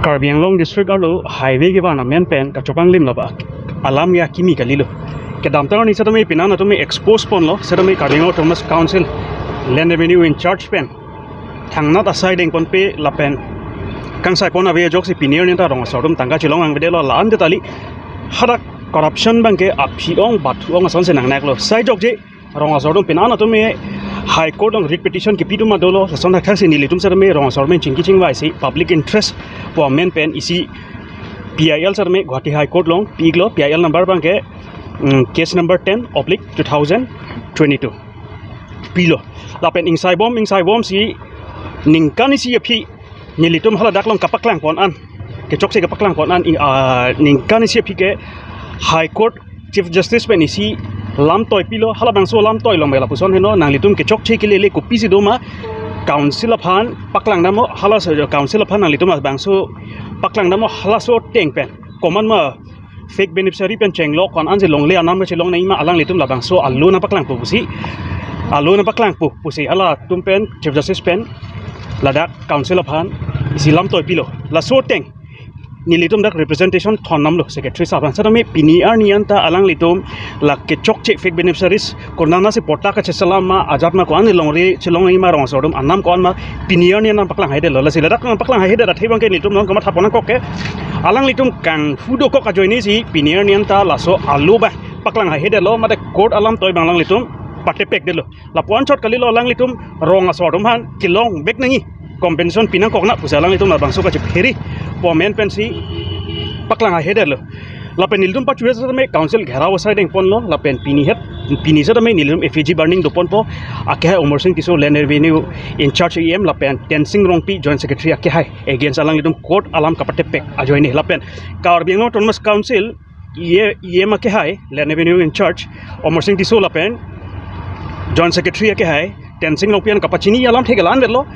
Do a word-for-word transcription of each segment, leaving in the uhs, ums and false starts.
Karbi Anglong District arlo highway kevan amen pen kachopanglim lo ba, alam ya kimi kalilo. Kedamtang arni setame pinan setame expose ponlo, setame Karbi Anglong Autonomous Council Land Revenue in charge pen thangnat asai dengponpe lapen kangsai pon ave ajoksi pini arni ta rong asor atum tangka chelong angvedetlo, la-an detali hadak corruption abangke aphi-ong bathu-ong asonsi nangnaklo. Sai jokje rong asor atum pinan setame High Court along writ petition kipi atum ma dolo, lason thakthak si nelitum setame rong asor amen chingki chingvai si public interest pu amen pen isi P I L setame Guwahati High Court along pi-iklo, P I L number abangke, mm, case number ten oblique two thousand twenty-two pilo. Lapen ingsaibom ingsaibom si ningkan isi aphi nelitum haladak along kapaklang pon an, kechokche kapaklang pon an, i-, ah, ningkan isi aphi ke High Court Chief Justice pen isi lamtoi pilo, halabangso lamtoi along lapuson heno, nanglitum kechokche kelele kopisi doma, council aphan paklang damnon, halaso council aphan nanglitum labangso paklang damnon, halaso ateng pen komat ma fake beneficiary pen chenglok ko-an ansi longle anam kachelong nangji ma, alanglitum labangso alo nangpaklangpo pusi, alo nangpaklangpo pusi halatum pen Chief Justice pen ladak council aphan isi lamtoi pilo. Laso ateng nelitum dak representation thon damlo secretary sahab aphan. Setame pini arni anta alanglitum la kechokche fake beneficiaries konatsi patta kacheselam ma, ajat ma, ko-an longle chelong nangji ma, rong asor atum anam ko-an ma, pini arni anta paklang haidetlo. Lasi ladak nangpaklang haihedet athe abangke nelitum nangkamatha pon nangkok ke, alanglitum kanghu dokok ajoine si pini arni anta laso alo abang paklang haihedetlo, mate court alamtoi abang alanglitum patepekdetlo. Lapu-an chot kalilo, alanglitum rong asor atum aphan kelong bek nangji, compensation pinangkok nang pusi alanglitum labangso kachephere pu amen pensi paklang haihedetlo. Lapen nelitum pachu setame council gherao asai dengponlo, lapen pini het, pini setame nelitum effigy burning doponpo, akehai Amarsing Tisso, Land Revenue in charge E M, lapen Tensing Rongpi, Joint Secretary akehai, against alanglitum court alam kapatepek ajoine. Lapen Karbi Anglong Autonomous Council E M, E M akehai, Land Revenue in charge Amarsing Tisso lapen Joint Secretary akehai Tensing Rongpi an kapachini alamthe ke la-an detlo.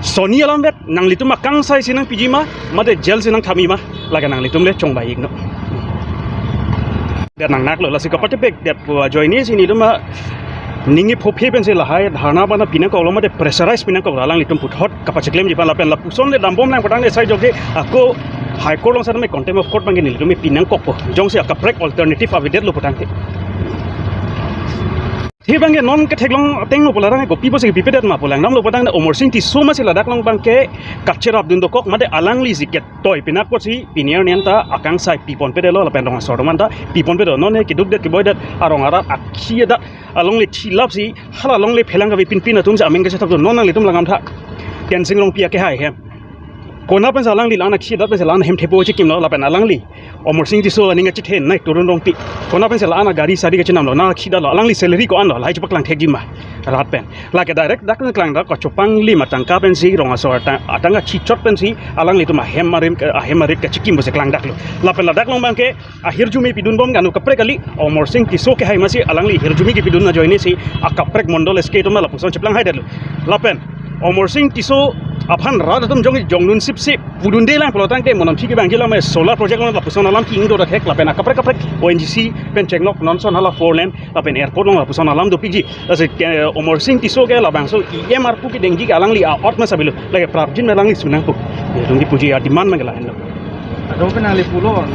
Sonni alam det, nanglitum akangsai si nangpiji ma, mate jail si nangthanji ma, lake nanglitum le chongvai-iknon. Det nangnaklo, lasi kapatepekdet pu ajoine si nelitum aning iphophe pensi lahai dharna abang pinangkoklo, mate pressurize pinangkoklo, alanglitum puthot kapachiklemji aphan. Lapen lapuson le dambomlang putangte sai jokje ako High Court along setame contempt of court abangke nelitum pinangkokpo, jongsi akaprek alternative avedetlo putangte. Athe abangke non ketheklong ateng lo pu ladak kopi pusi pipedet ma pu langdamlo putangte, Amarsing Tisso masi ladak along abangke kacherapdun dokok, mate alanglisi ketoi pinak pusi pini arni anta akangsai piponpedetlo, lapen rong asor atum anta piponpedetlo. Non he keduk det keboi det arong arat akhi adak alongle thilapsi hala longle phelang kave pinpin atumsi amen kachethapdun. Non nanglitum langdamtha, Tensing Rongpi akehai hem, konat pensi alangli la-an akhi adat pensi la-an hem thepo chikimlo, lapen alangli Amarsing Tisso aning kachethe nai Torun Rongpi, konat pensi la-an agari sari kachinamlo, nangkhi adatlo, alangli salary ko-anlo, lahai chepaklang thekji ma rat pen? Lake direct dak nangklang dak kachopanglim atangka pensi, rong asor atang, atangka chichot pensi alanglitum ahem arim, ahem arit kachikim pusi klangdaklo. Lapen ladak along abangke ahirjume pidunbom ke anu kaprek kali, Amarsing Tisso akehai masi alangli hirjume kepidun ajoine si akaprek mondol S K atum lapuson cheplang haidetlo. Lapen Amarsing Tisso aphan rat atum jong jongdun sipsip pudundelang pulo tangte, mo namthi kevangji alam solar project along lapuson alam ki-ingdo thek, lapen akaprek kaprek O N G C pen chenglok non ason hala four lane lapen airport along lapuson alam dopikji. Lasi ke, Amarsing Tisso ke labangso E M arpu kedengji ke alangli a-ot ma sabilo, lake prapjin ma alangli sunangpo. Nelitum kipuji a-demand abangke lahenlo. Ado pen nangli pulo, nang